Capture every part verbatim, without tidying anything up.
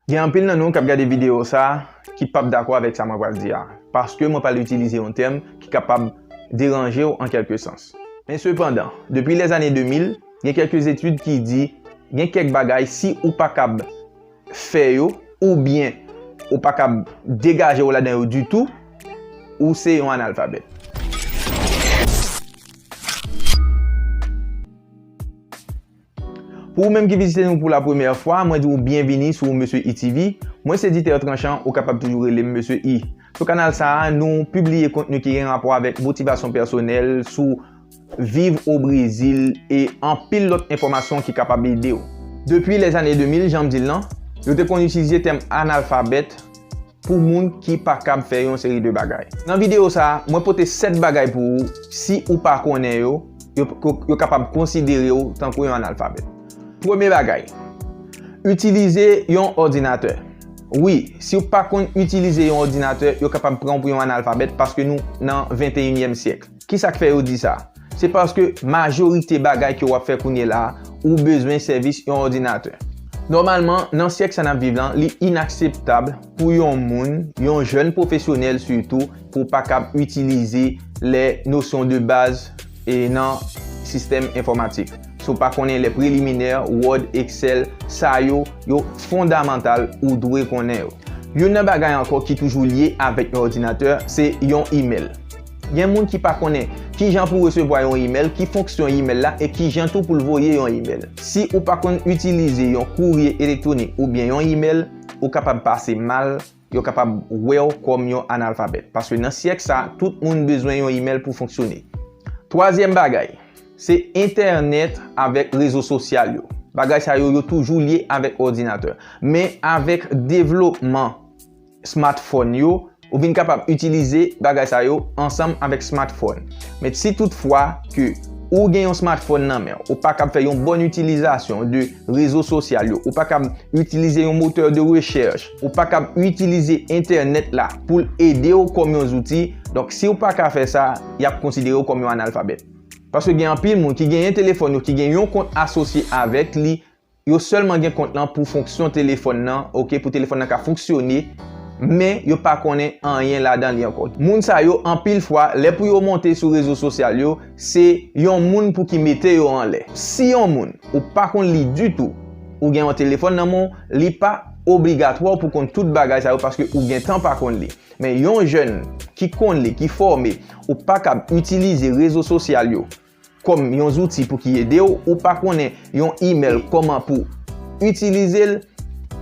Gen anpil nan nou k ap gade videyo sa a ki p ap dakò avèk sa mwen pral di a, paske mwen pral itilize yon tèm ki kapab deranje w an kèlke sans. Men sepandan, depi lèzane de mil, gen kèlke etid ki di gen kèk bagay, si ou pa kab fè yo, oubyen ou pa kab degaje w ladan yo ditou, ou se yon analfabèt. Pou ou menm ki vizite nou pou la premyè fwa, mwen di w byenvini sou Mesye I T V. Mwen se Dieter Tranchant, ou kapab toujou rele m Mesye I. Sou kanal sa a, nou pibliye kontni ki gen rapò avèk motivasyon pèsonèl, sou viv o Brezil e anpil lòt enfòmasyon ki kapab ede w. Depi lèzane de mil, jan m di l lan, yo te konn itilize tèm analfabèt pou moun ki pa kab fè yon seri de bagay. Nan videyo sa a, mwen pote sèt bagay pou ou, si ou pa konnen yo, yo, yo, yo kapab konsidere w tankou yon analfabèt. Premye bagay, itilize yon òdinatè. Wi, si w pa konn itilize yon òdinatè, yo kapab pran w pou yon analfabèt paske nou nan venteyinyèm syèk. Kisa k fè yo di sa? Se paske majorite bagay ke w ap fè kounye la a, ou bezwen sèvis yon òdinatè. Nòmalman, nan syèk sa n ap viv lan, li inakseptab pou yon moun, yon jèn pwofesyonèl sitou, pou w pa kab itilize les notions de base e nan sistèm enfòmatik. Si w pa konnen les préliminaires, Word, Excel, sa yo, yo fondamantal, ou dwe konnen yo. Youn nan bagay ankò ki toujou lye avèk yon òdinatè, se yon imèl. Gen moun ki pa konnen kijan pou resevwa yon imèl, ki fonksyon imèl la, e kijan tou pou l voye yon imèl. Si ou pa konn itilize yon kourye elektwonik oubyen yon imèl, ou kapab pase mal, yo kapab wè w kòm yon analfabèt. Paske nan syèk sa, tout moun bezwen yon imèl pou fonksyone. Twazyèm bagay, se entènèt avèk rezo sosyal yo. Bagay sa yo, yo toujou lye avèk òdinatè. Men avèk devlopman smartphone yo, ou vin kapab itilize bagay sa yo ansanm avèk smartphone. Men si toutfwa ke ou gen yon smartphone nan men w, ou pa kab fè yon bòn itilizasyon de rezo sosyal yo, ou pa kab itilize yon motè de rechèch, ou pa kab itilize entènèt la pou l ede w kòm yon zouti, donk si w pa ka fè sa, y ap konsidere w kòm yon analfabèt. Paske gen anpil moun ki genyen telefòn yo, ki gen yon kont asosye avèk li, yo sèlman gen kont lan pou fonksyon telefòn nan, oke, pou telefòn nan ka fonksyone, men yo pa konnen anyen ladan li ankò. Moun sa yo, anpil fwa, lè pou yo monte sou rezo sosyal yo, se yon moun pou ki mete yo anlè. Si yon moun, ou pa konn li ditou, ou gen yon telefòn nan men w, li pa obligatwa pou konn tout bagay sa yo paske ou gentan pa konn li. Men yon jèn ki konn li, ki fòme, ou pa kab itilize rezo sosyal yo kòm yon zouti pou ki ede w, ou pa konnen yon imèl kòman pou itilize l,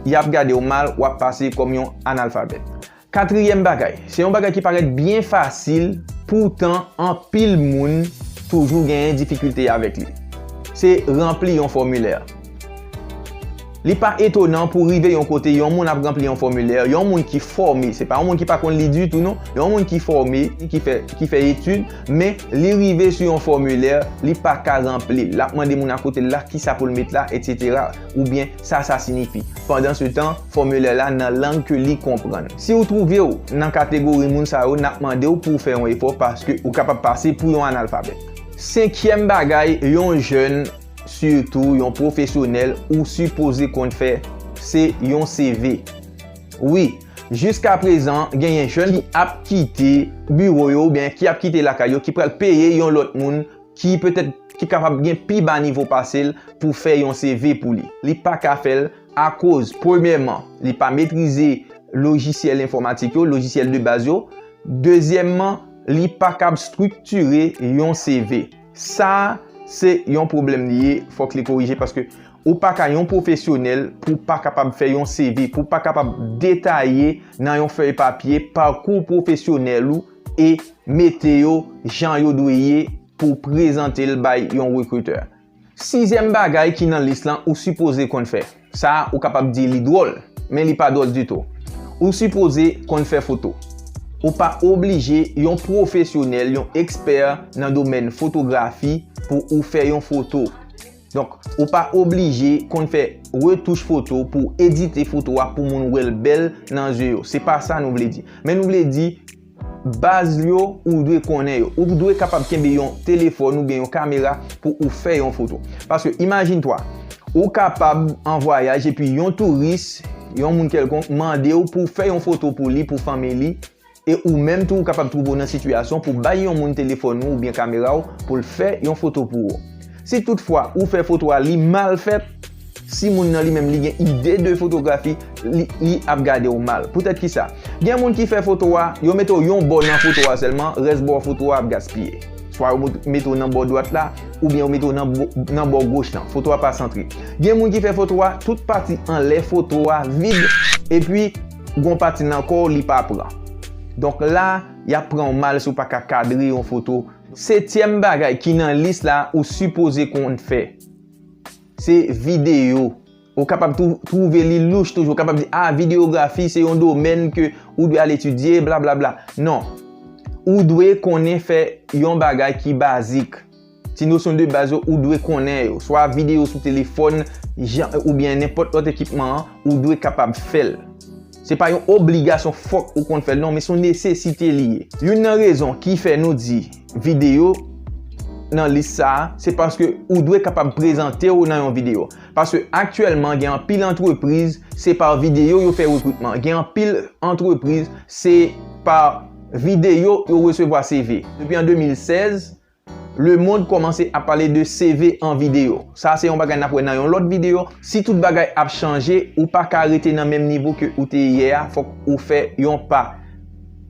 y ap gade w mal, w ap pase kòm yon analfabèt. Katriyèm bagay, se yon bagay ki parèt byen fasil, poutan anpil moun toujou genyen difikilte avèk li. Se ranpli yon fòmilè. Li pa etonan pou rive yon kote yon moun ap ranpli yon fòmilè, yon moun ki fòme, se pa yon moun ki pa konn li ditou non, yon moun ki fòme, ki fè, ki fè etid, men li rive sou yon fòmilè, li pa ka ranpli l. L ap mande moun akote l la kisa pou l met la, etsetera, oubyen sa sa siyifi. Pandansetan, fòmilè la nan lang ke li konprann. Si w twouve w nan kategori moun sa yo, n ap mande w pou w fè yon efò paske ou kapab pase pou yon analfabèt. Senkyèm bagay, yon jèn, sitou yon pwofesyonèl, ou sipoze konn fè, se yon C V. Wi, jiskaprezan, genyen jèn ki ap kite biwo yo oubyen ki ap kite lakay yo, ki pral peye yon lòt moun ki petèt, ki kapab gen pi ba nivo pase l pou fè yon C V pou li. Li pa ka fè l akoz, premyèman, li pa metrize lojisyèl enfòmatik yo, lojisyèl de baz yo. Dezyèmman, li pa kab estriktire yon C V. Sa a, se yon pwoblèm li ye, fòk li korije paske ou pa ka yon pwofesyonèl pou w pa kapab fè yon C V, pou w pa kapab detaye nan yon fèy papye pakou pwofesyonèl ou e mete yo jan yo dwe ye pou w prezante l bay yon rekritè. Sizyèm bagay ki nan lis lan ou sipoze konn fè. Sa a, ou kapab di li dwòl, men li pa dwòl ditou. Ou sipoze konn fè foto. Ou pa oblije yon pwofesyonèl, yon ekspè nan domèn fotografi pou ou fè yon foto. Donk, ou pa oblije konn fè retouch foto pou w edite foto a pou moun wè l bèl nan zye yo. Se pa sa nou vle di. Men nou vle di, baz yo, ou dwe konnen yo. Ou dwe kapab kenbe yon telefòn oubyen yon kamera pou ou fè yon foto. Paske, imajine twa, Ou kapab an vwayaj epi yon touris, yon moun kèlkonk, mande w pou w fè yon foto pou li, pou fanmi li, e ou menm tou ou kapab twouve w nan sitiyasyon pou bay yon moun telefòn ou oubyen kamera w pou l fè yon foto pou ou. Si toutfwa ou fè foto a li mal fèt, si moun nan li menm li gen ide de fotografi, li, li ap gade w mal. Poutèt ki sa? Gen moun ki fè foto a, yo mete w yon bò nan foto a sèlman, rès bò foto a ap gaspiye. Swa yo mete w nan bò dwat la, oubyen yo mete w nan bò, nan bò goch lan. Foto a pa santre. Gen moun ki fè foto a, tout pati anlè foto a vid, epi gon pati nan kò w li pa pran. Donk la, y ap pran w mal si w pa ka kadre yon foto. Setyèm bagay ki nan lis la ou sipoze konn fè, se videyo. Ou kapab twou-, twouve li louch toujou. Ou kapab di, ah, videyografi se yon domèn ke ou dwe al etidye, blablabla. Non. Ou dwe konnen fè yon bagay ki bazik. Ti nosyon de baz yo, ou dwe konnen yo. Swa videyo sou telefòn, jan, oubyen nenpòt lòt ekipman an, ou dwe kapab fè l. Se pa yon obligasyon fòk ou konn fè l non, men se yon nesesite li ye. Youn nan rezon ki fè nou di videyo nan lis sa a, se paske ou dwe kapab prezante w nan yon videyo. Paske aktyèlman, gen anpil antrepriz, se pa videyo yo fè rekritman. Gen anpil antrepriz, se pa videyo yo resevwa C V. Depi an de mil sèz, lemonn kòmanse ap pale de C V an videyo. Sa se yon bagay n ap wè nan yon lòt videyo. Si tout bagay ap chanje, ou pa ka rete nan menm nivo ke ou te ye yè a, fòk ou fè yon pa.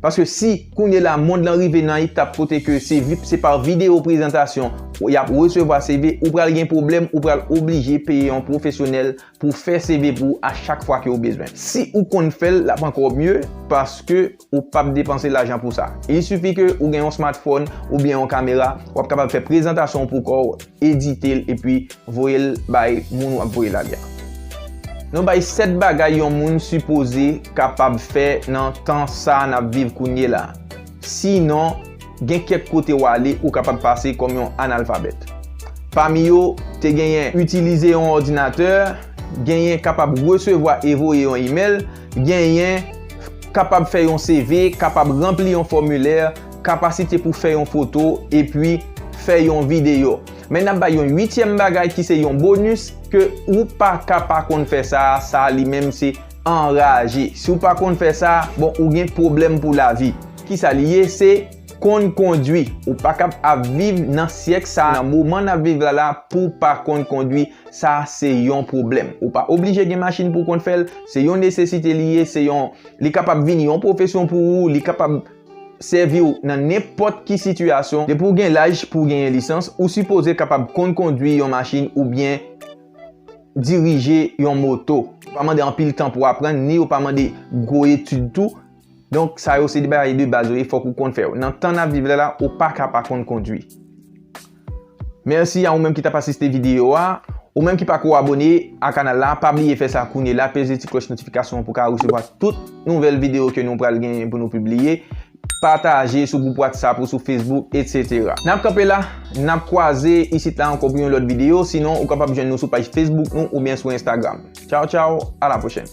Paske si kounye la mond lan rive nan etap kote ke se vi-, se pa videyo prezantasyon y ap resevwa C V, ou pral gen pwoblèm, ou pral oblije peye yon pwofesyonèl pou fè C V pou ou a chak fwa ke ou bezwen. Si ou konn fè l, l ap ankò mye, paske ou p ap depanse lajan pou sa. Il sifi ke ou gen yon smartphone oubyen yon kamera, w ap kapab fè prezantasyon pou kò w, edite l, epi voye l bay moun w ap voye l ale a. Nou bay sèt bagay yon moun sipoze kapab fè nan tan sa n ap viv kounye la. Sinon, gen kèk kote w ale, ou kapab pase kòm yon analfabèt. Pami yo, te genyen itilize yon òdinatè, genyen kapab resevwa e voye yon imèl, genyen kapab fè yon C V, kapab ranpli yon fòmilè, kapasite pou fè yon foto, epi fè yon videyo. Men n ap bay yon uityèm bagay ki se yon bonis ke ou pa ka pa konn fè sa, sa li menm se anraje. Si w pa konn fè sa, bon, ou gen pwoblèm pou lavi. Kisa li ye? Se konn kondwi. Ou pa kab ap viv nan syèk sa, nan moman n ap viv la la, pou w pa konn kondwi. Sa se yon pwoblèm. Ou pa oblije gen machin pou w konn fè l. Se yon nesesite li ye, se yon, li kapab vin yon pwofesyon pou ou, li kapab sèvi w nan nenpòt ki sitiyasyon. Depi w gen laj pou w genyen lisans, ou sipoze kapab konn kondwi yon machin oubyen dirije yon moto. Yo pa mande anpil tan pou w aprann, ni yo pa mande gwo etid tou. Donk, sa yo se de bagay de baz yo, e fòk ou konn fè yo. Nan tan n ap viv la la, ou pa ka pa konn kondwi. Mèsi a ou menm ki t ap asiste videyo a. Ou menm ki pako abone a kanal la, pa bliye fè sa kounye la, peze ti klòch notifikasyon an pou w ka resevwa tout nouvèl videyo ke nou pral genyen pou nou pibliye. Pataje sou gwoup WhatsApp ou sou Facebook, etsetera. N ap kanpe la, n ap kwaze isit la ankò pou yon lòt videyo, sinon ou kapab jwenn nou sou paj Facebook nou oubyen sou Instagram. Tchaw, tchaw, a la pwochèn.